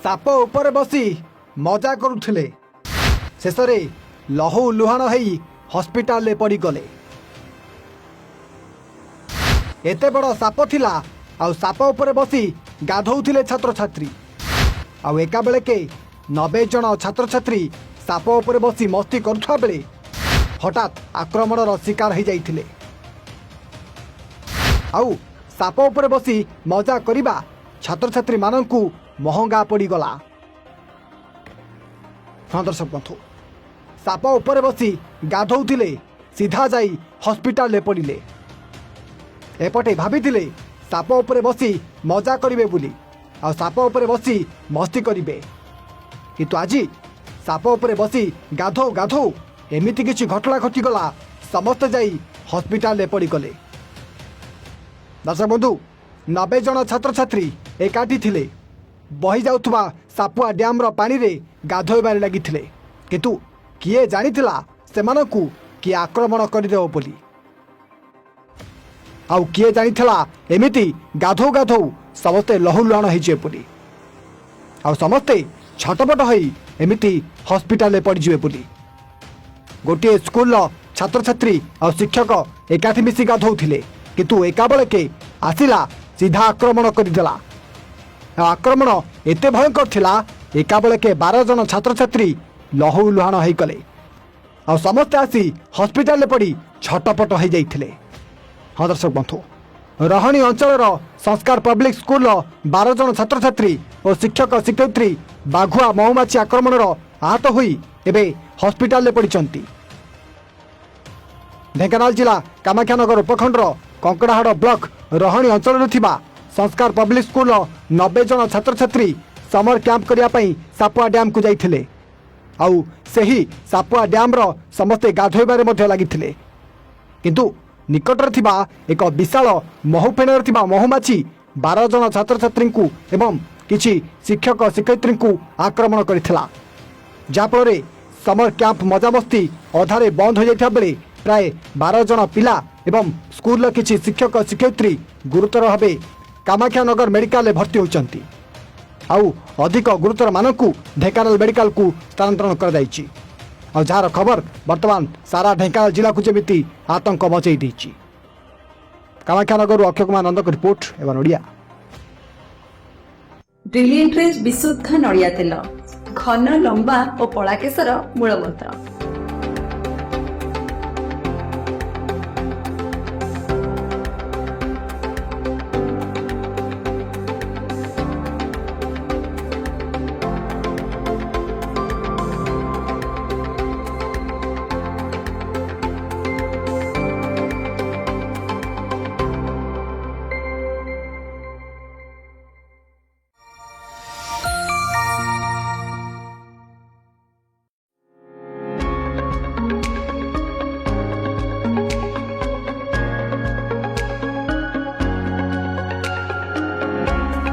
ସାପ ଉପରେ ବସି ମଜା କରୁଥିଲେ, ଶେଷରେ ଲହୁ ଲୁହାଣ ହେଇ ହସ୍ପିଟାଲରେ ପଡ଼ିଗଲେ। ଏତେ ବଡ଼ ସାପ ଥିଲା ଆଉ ସାପ ଉପରେ ବସି ଗାଧୋଉଥିଲେ ଛାତ୍ରଛାତ୍ରୀ। ଆଉ ଏକାବେଳକେ 90 ଜଣ ଛାତ୍ରଛାତ୍ରୀ ସାପ ଉପରେ ବସି ମସ୍ତି କରୁଥିବା ବେଳେ ହଠାତ୍ ଆକ୍ରମଣର ଶିକାର ହେଇଯାଇଥିଲେ। ଆଉ ସାପ ଉପରେ ବସି ମଜା କରିବା ଛାତ୍ରଛାତ୍ରୀମାନଙ୍କୁ ମହଙ୍ଗା ପଡ଼ିଗଲା। ହଁ ଦର୍ଶକ ବନ୍ଧୁ, ସାପ ଉପରେ ବସି ଗାଧୋଉଥିଲେ, ସିଧା ଯାଇ ହସ୍ପିଟାଲରେ ପଡ଼ିଲେ। ଏପଟେ ଭାବିଥିଲେ ସାପ ଉପରେ ବସି ମଜା କରିବେ ବୋଲି ଆଉ ସାପ ଉପରେ ବସି ମସ୍ତି କରିବେ, କିନ୍ତୁ ଆଜି ସାପ ଉପରେ ବସି ଗାଧୋଉ ଗାଧୋଉ ଏମିତି କିଛି ଘଟଣା ଘଟିଗଲା, ସମସ୍ତେ ଯାଇ ହସ୍ପିଟାଲରେ ପଡ଼ିଗଲେ। ଦର୍ଶକ ବନ୍ଧୁ, 90 ଜଣ ଛାତ୍ରଛାତ୍ରୀ ଏକାଠି ଥିଲେ। ବହି ଯାଉଥିବା ସାପୁଆ ଡ୍ୟାମ୍ର ପାଣିରେ ଗାଧୋଇବାରେ ଲାଗିଥିଲେ, କିନ୍ତୁ କିଏ ଜାଣିଥିଲା ସେମାନଙ୍କୁ କିଏ ଆକ୍ରମଣ କରିଦେବ ବୋଲି? ଆଉ କିଏ ଜାଣିଥିଲା ଏମିତି ଗାଧୋଉ ଗାଧୋଉ ସମସ୍ତେ ଲହୁ ଲୁହାଣ ହେଇଯିବେ ବୋଲି ଆଉ ସମସ୍ତେ ଛଟପଟ ହୋଇ ଏମିତି ହସ୍ପିଟାଲରେ ପଡ଼ିଯିବେ ବୋଲି? ଗୋଟିଏ ସ୍କୁଲର ଛାତ୍ରଛାତ୍ରୀ ଆଉ ଶିକ୍ଷକ ଏକାଠି ମିଶି ଗାଧୋଉଥିଲେ, କିନ୍ତୁ ଏକାବେଳକେ ଆସିଲା, ସିଧା ଆକ୍ରମଣ କରିଦେଲା। ଆଉ ଆକ୍ରମଣ ଏତେ ଭୟଙ୍କର ଥିଲା, ଏକାବେଳକେ 12 ଜଣ ଛାତ୍ରଛାତ୍ରୀ ଲହୁ ଲୁହାଣ ହେଇଗଲେ ଆଉ ସମସ୍ତେ ଆସି ହସ୍ପିଟାଲରେ ପଡ଼ି ଛଟପଟ ହେଇଯାଇଥିଲେ। ହଁ ଦର୍ଶକ ବନ୍ଧୁ, ରହଣୀ ଅଞ୍ଚଳର ସଂସ୍କାର ପବ୍ଲିକ ସ୍କୁଲର 12 ଜଣ ଛାତ୍ରଛାତ୍ରୀ ଓ ଶିକ୍ଷକ ଶିକ୍ଷୟିତ୍ରୀ ବାଘୁଆ ମହୁମାଛି ଆକ୍ରମଣର ଆହତ ହୋଇ ଏବେ ହସ୍ପିଟାଲରେ ପଡ଼ିଛନ୍ତି। ଢେଙ୍କାନାଳ ଜିଲ୍ଲା କାମାକ୍ଷାନଗର ଉପଖଣ୍ଡର କଙ୍କଡ଼ାହାଡ଼ ବ୍ଲକ ରହଣୀ ଅଞ୍ଚଳରେ ଥିବା ସଂସ୍କାର ପବ୍ଲିକ ସ୍କୁଲର 90 ଜଣ ଛାତ୍ରଛାତ୍ରୀ ସମର କ୍ୟାମ୍ପ କରିବା ପାଇଁ ସାପୁଆ ଡ୍ୟାମ୍କୁ ଯାଇଥିଲେ। ଆଉ ସେହି ସାପୁଆ ଡ୍ୟାମ୍ର ସମସ୍ତେ ଗାଧୋଇବାରେ ମଧ୍ୟ ଲାଗିଥିଲେ, କିନ୍ତୁ ନିକଟରେ ଥିବା ଏକ ବିଶାଳ ମହୁଫେଣରେ ଥିବା ମହୁମାଛି 12 ଜଣ ଛାତ୍ରଛାତ୍ରୀଙ୍କୁ ଏବଂ କିଛି ଶିକ୍ଷକ ଶିକ୍ଷୟିତ୍ରୀଙ୍କୁ ଆକ୍ରମଣ କରିଥିଲା, ଯାହାଫଳରେ ସମର କ୍ୟାମ୍ପ ମଜାମସ୍ତି ଅଧାରେ ବନ୍ଦ ହୋଇଯାଇଥିବା ବେଳେ ପ୍ରାୟ 12 ଜଣ ପିଲା ଏବଂ ସ୍କୁଲର କିଛି ଶିକ୍ଷକ ଶିକ୍ଷୟିତ୍ରୀ ଗୁରୁତର ଭାବେ କାମାକ୍ଷାନଗର ମେଡିକାଲରେ ଭର୍ତ୍ତି ହୋଇଛନ୍ତି। ଆଉ ଅଧିକ ଗୁରୁତରମାନଙ୍କୁ ଢେଙ୍କାନାଳ ମେଡିକାଲକୁ ସ୍ଥାନାନ୍ତରଣ କରାଯାଇଛି। ଆଉ ଯାହାର ଖବର ବର୍ତ୍ତମାନ ସାରା ଢେଙ୍କାନାଳ ଜିଲ୍ଲାକୁ ଯେମିତି ଆତଙ୍କ ମଚେଇ ଦେଇଛି। କାମାକ୍ଷାନଗରରୁ ଅକ୍ଷୟ କୁମାର ନନ୍ଦଙ୍କ ରିପୋର୍ଟ, ଏବଂ ଓଡ଼ିଆ। ବ୍ରିଲିଏଣ୍ଟରେ ବିଶୁଦ୍ଧ ନଡ଼ିଆ ତେଲ, ଘନ, ଲମ୍ବା ଓ କଳା କେଶର ମୂଳ ମନ୍ତ୍ର।